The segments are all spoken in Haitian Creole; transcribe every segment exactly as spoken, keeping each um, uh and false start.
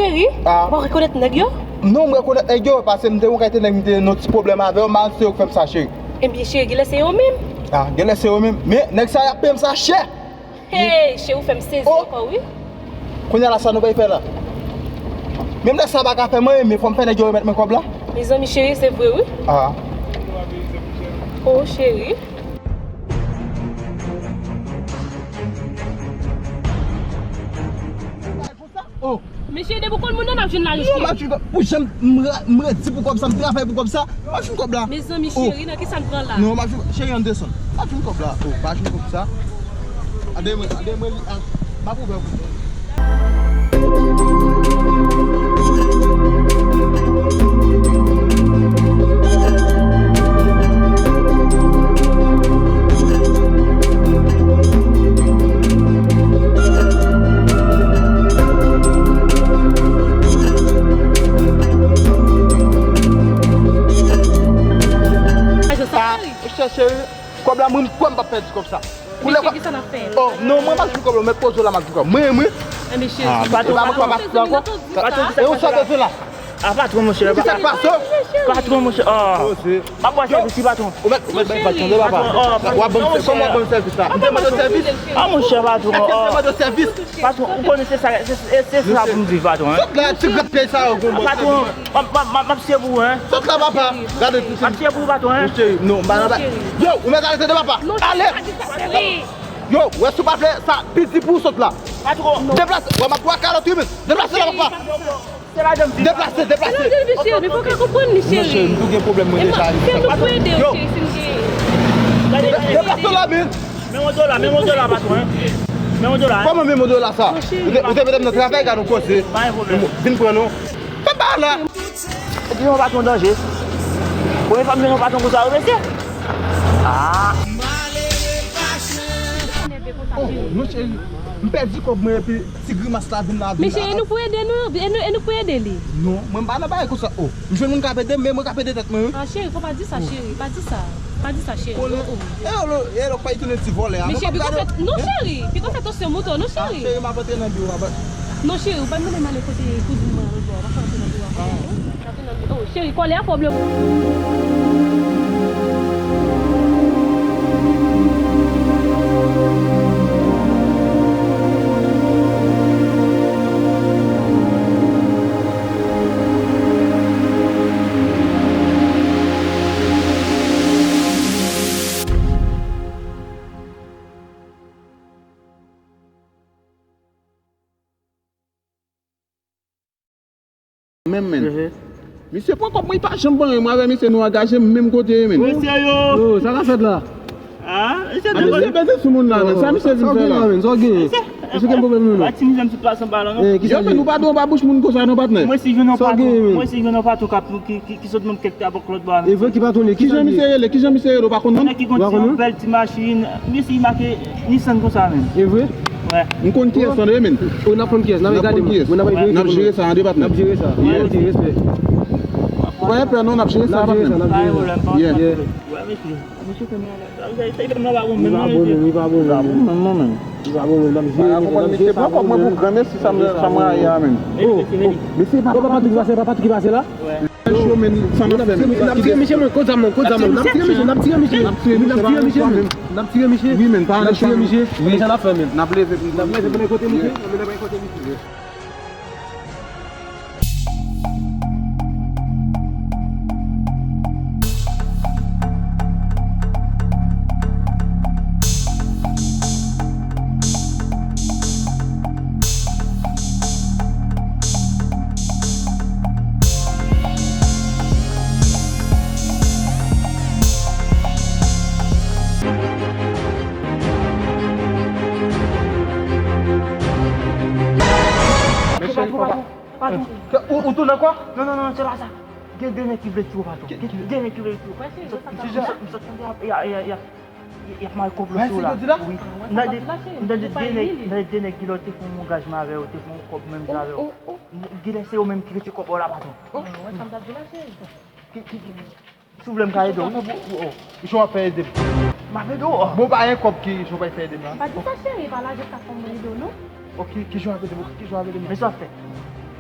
Cheri, ah, ou rekonèt nèg yo? Non, m rekonèt nèg yo, paske m te yon kalite nèg, m te nan yon ti pwoblèm avè yo, m pa konn si se yo k fè m sa, cheri. Ebyen, cheri, genlè se yo menm. Ah, genlè se yo menm. Men, nèg sa y ap peye m sa chè. Hey, cheri, ou fè m sezi ankò, wi. Kounye a la, sa nou pral fè la? Menm lè sa pa ka fè m anyen, men fò m fè nèg yo remèt mwen kòb la. Mezanmi, cheri, se vre, wi. Ah. Oh, cheri. Oh. Mesye, depi w konn moun nan, n ap jwenn lajan, cheri. Non, m ap jwenn kòb. Pou jan m, m ra-, m redi pou kòb sa, m travay pou kòb sa. M ap jwenn kòb la. Mezanmi, cheri, nan kisa n pran la? Non, m ap jwenn, cheri, ann desann. M ap jwenn kòb la. Oh, m ap jwenn kòb sa. Ade mwen, ade mwen, li, a, m ap ouvè pou mwen. Cheri, kòb la, mwen, m kwè m p ap pèdi kòb sa. Pou lè kòb. Oh, non, mwen, m ap jwenn kòb la, mèt poze w la, m ap jwenn kòb. Mwen, mwen. Patwon, patwon, patwon. E ou sa bezwen la? Ah, patwon, monchè. Kisa k pase? Patwon, monchè. Oh. M ap ba w sèvis, patwon. Ou mèt, ou mèt bay patwon, tande, papa. W ap ban m sèvis, kòman w ap ban m sèvis la? M te mande w sèvis. Ah, monchè, patwon. Èske m te mande w sèvis? Patwon, ou konnen se sa, se, se, se sa pou m viv, patwon, hein. Sot la, ti grenn pyè sa yo, gon bon. Patwon, m ap, m ap, m ap, m ap sye pou ou, hein. Sot la, papa. Gade ti. M ap sye pou ou, patwon, hein. Monchè, non, ba, ba. Yo, ou mèt arete, papa. Ale. Yo, wè si w pa vle sa, piti pou w sot la. Patwon. Deplase, wè, m ap pran kalòt, wi, men. Deplase la, papa. Se ladan m viv. Deplase, deplase. Se ladan l viv, cheri, men fò w ka konprann li, cheri. Non, cheri, m tou gen pwoblèm mwen deja. Fè nou pou ede w, cheri, si n gen. Deplase la, men. Men yon dola, men yon dola, patwon, hein. Men yon dola, hein. Kòman men yon dola sa? Ou te, ou te mete m nan travay, gade yon koze. Pa gen pwoblèm. Vin pran nou. Fè pa la. Epi yon patwon danje. Premye fwa m jwenn yon patwon konsa, wi, mesye. Ah. Oh, non, cheri. M pèdi kòb mwen epi ti grimas la vin la. Men cheri, e nou pou ede nou, e nou, e nou pou ede li. Non, mwen m pa nan bagay konsa. Oh, m jwenn moun k ap ede m, men mwen k ap ede tèt mwen, wi. Ah, cheri, fò pa di sa, cheri, pa di sa. Pa di sa, cheri. Oh, oh. E yo, e yo, pa tounen ti vòlè a. Men cheri, pito fè, non, cheri, pito fè tansyon moute w, non, cheri. Ah, cheri, m ap antre nan biwo a. Non, cheri, ou pa mande m ale kote kouzin mwen an lòt bò a, pa fè antre nan biwo a kote a, non. Oh, cheri, kòlè a fò blo. Menm, menm. Misye pran kòb mwen, li pa janm ban anyen. Mwen avè misye, nou angaje m menm kote, menm. Mesye yo! Yo, sa k ap fèt la? Ah, misye, ah, misye beze sou moun la, menm. Sa misye vin fè la? Sa w gen la, menm? Sa w gen? Misye gen pwoblèm, non? Pa ti mizè, m sot pase anba la, non. Yo, menm, ou pa dwe anba bouch moun konsa, non, patnè. Mwen si jwenn yon patwon, mwen si jwenn yon patwon k ap, ki, ki, ki sot menm kèk tabak lòt bò a, menm. E vre, ki patwon li ye? Kijan misye rele? Kijan misye rele? Ou pa konn non? Nèg ki konn ti, yon bèl ti machin, misye make Nissan konsa menm. E vre? Wè. M konn kiyès tande, men. Ou n ap konn kiyès, n ap gade, mwen, n ap jere sa, an de patnè. N ap jere sa. Yeah. Ok, respè. Ou pa gen pè non, n ap jere sa, patnè. N ap jere sa, n ap jere sa. Yeah. Wè, mesye. Mesye fè m malad. Li pa bon menm, li pa bon menm. Li pa bon menm, n ap jere, n ap jere sa. Pran kòb mwen pou granmesi, sa m, sa m rayi a, menm. Oh, oh. Mesye, pa, pa Patrick ki pase, pa Patrick ki pase la? Wè. Cho, men, sa n ap fè, men. N ap tiye misye, men, kot zam nan, kot zam nan. N ap tiye misye, n ap tiye misye. N ap tiye misye, men. N ap tiye misye. Wi, men, pa nan cho, men. Wi. Men sa n ap fè, men. N ap leve pou, n ap leve pou kote misye. N ap leve pou kote misye. Mesye, patwon, patwon. Ou, ou tounen ankò? Non, non, non, se pa sa. Gen de nèg ki vle tiye w, patwon. Gen de nèg ki vle tiye w. Mesye, m sot tande y ap, y ap, y ap, y ap, y ap mare konplo sou w la. Wi. M tande, m tande de nèg, m tande de nèg ki lè te fè yon angajman avè w, te fè yon kòb menm jan avè w. Genlè se yo menm ki retire kòb la, patwon. Ki, ki, ki, si w vle m ka ede w. Jan w ap fè ede m? M ap ede w. Bon, pa gen kòb ki jan w pral fè ede m la. Pa di sa, cheri, pa lajan sa fè m ede w, non. Ok, ki jan w ap ede m? Ki jan w ap ede m? Men sa w ap fè.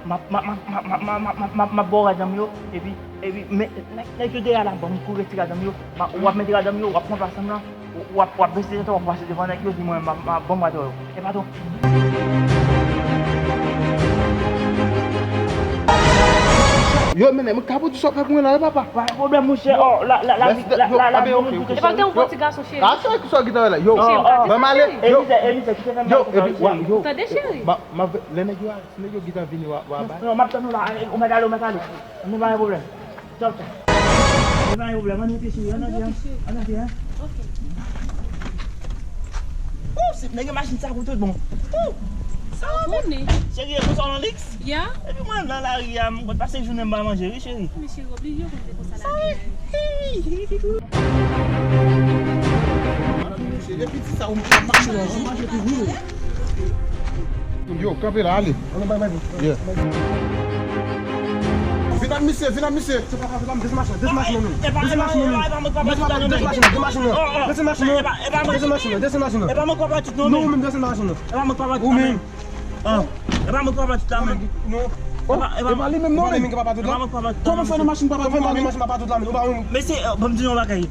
M ap, m ap, m ap, m ap, m ap, m ap, m ap, m ap ba w rad zanmi yo, epi, epi, men, nèg, nèg yo dèyè la, ban m kouri ti rad zanmi yo, m ap, w ap mete rad zanmi yo, w ap pran plas m nan, w ap, w ap bese tèt, w ap pase devan nèg yo, di mwen, m ap, m ap, ban m rad yo. E patwon. Yo, men, men, ka pou di sa w fè pou mwen la, wi, papa. Pa gen pwoblèm, monchè. Oh, la, la, la, la, la, la, la, yo, la, la, ok, ok. E pa te yon bon ti gason, cheri. Gason, ki sa w gentan la? Yo, ban m ale. Yo, emisè, emisè, kite fè m yo, epi, yo. Tande, cheri. Ma, ma, lè nèg yo a Si nèg yo gentan vini, w a, w a bay. Non, non, m ap tann ou la. Ou mèt ale, ou mèt ale. Ann, pa gen pwoblèm. Tchaw, tchaw. Ann, pa gen pwoblèm. Ann rete, cheri. Ann rete, hein? Ann rete, hein? Wou, se nèg yo machin sa pou tout bon. Wou! Sa w konnen? Cheri, e konsa w nan liks? Ya. Epi mwen nan lari a, m konn pase jounen m pa manje, wi, cheri. Men cheri, oblije w konn se konsa lavi a ye. Depi ti sa ou mache nan jou, mache toujou. Yo, kanpe la, ale. Yeah. Vin ak misye, vin ak misye. Desann machin nan, desann machin nan, desann machin nan. Desann machin nan, desann machin nan. Desann machin nan, desann machin nan. Desann machin nan. Non, ou menm desann machin nan. Ou menm. Ah, e pa mwen k pa ba tout la men. Non. E pa, e pa li menm non men. Kòman fè nan machin papa tout la men? Ou pa menm. Mesye, eh, ban m di nou yon bagay.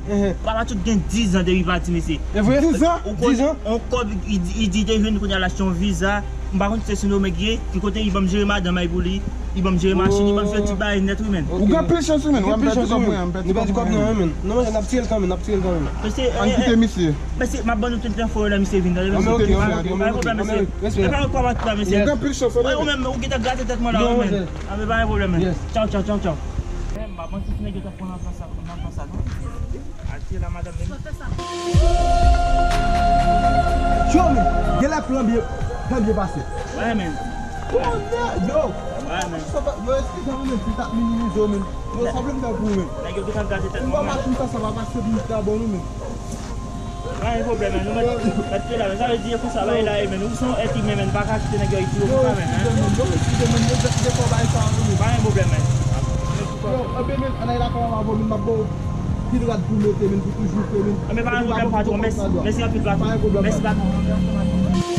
Papa tout gen diz an depi pati, mesye. E vre? Diz an? Diz an? On kòb, li di, li di te jwenn kounye a l achte yon viza. M pa konn si se Sendomeng ye, ki kote li ban m jere madanm ay pou li. Li ban m jere machin, li ban m fè tout bagay nèt wi men. Ou gen pil chans wi men. Ou gen pil chans wi men. Nou pèdi kòb nan men. Non men n ap tiye l kanmenm, n ap tiye l kanmenm. Mesye, ann kite misye. Mesye, m ap ban nou tout enfo yo lè misye vin, tande mesye. Ok, ok, ok. Pa gen pwoblèm, mesye. Respè. E pa mwen k pa bat la, mesye. Ou gen pil chans, ou menm ou gentan grate tèt mwen la, wi men. Ah, men pa gen pwoblèm, men. Tchaw, tchaw, tchaw, tchaw. Men, m pa panse si nèg yo t ap pran nan plan sa, nan plan sa, non. Al tiye la, madanm, men. Yo, men, gen lè plan byen, plan byen pase. Wi, men. Yo, men, yo. Wi, men. Yo, eskize mwen, men, si t ap minimize w, men. Yo, sa vle m fè pou ou, men. Nèg yo gentan grate tèt mwen, men. Machin sa, sa pa pase pou m ta bon, non, men. Pa gen pwoblèm, men. Nou mèt, mèt fè la, men. Sa vle di, e konsa, bagay la ye, men. Ou se yon èt imen, men. Pa ka kite nèg yo itilize w konsa, men, hein. Yo, eskize, men. Yo, eskize, men. Yo, eskize, men. Pa gen pwoblèm, men. Yo, enben, men, ann ale lakay mwen avè w, men. M ap ba w pil rad pou mete, men, pou toujou fè, men. Enben, pa gen pwoblèm, patwon. Mèsi, mèsi anpil, patwon. Pa gen pwoblèm, patwon. Mèsi, patwon.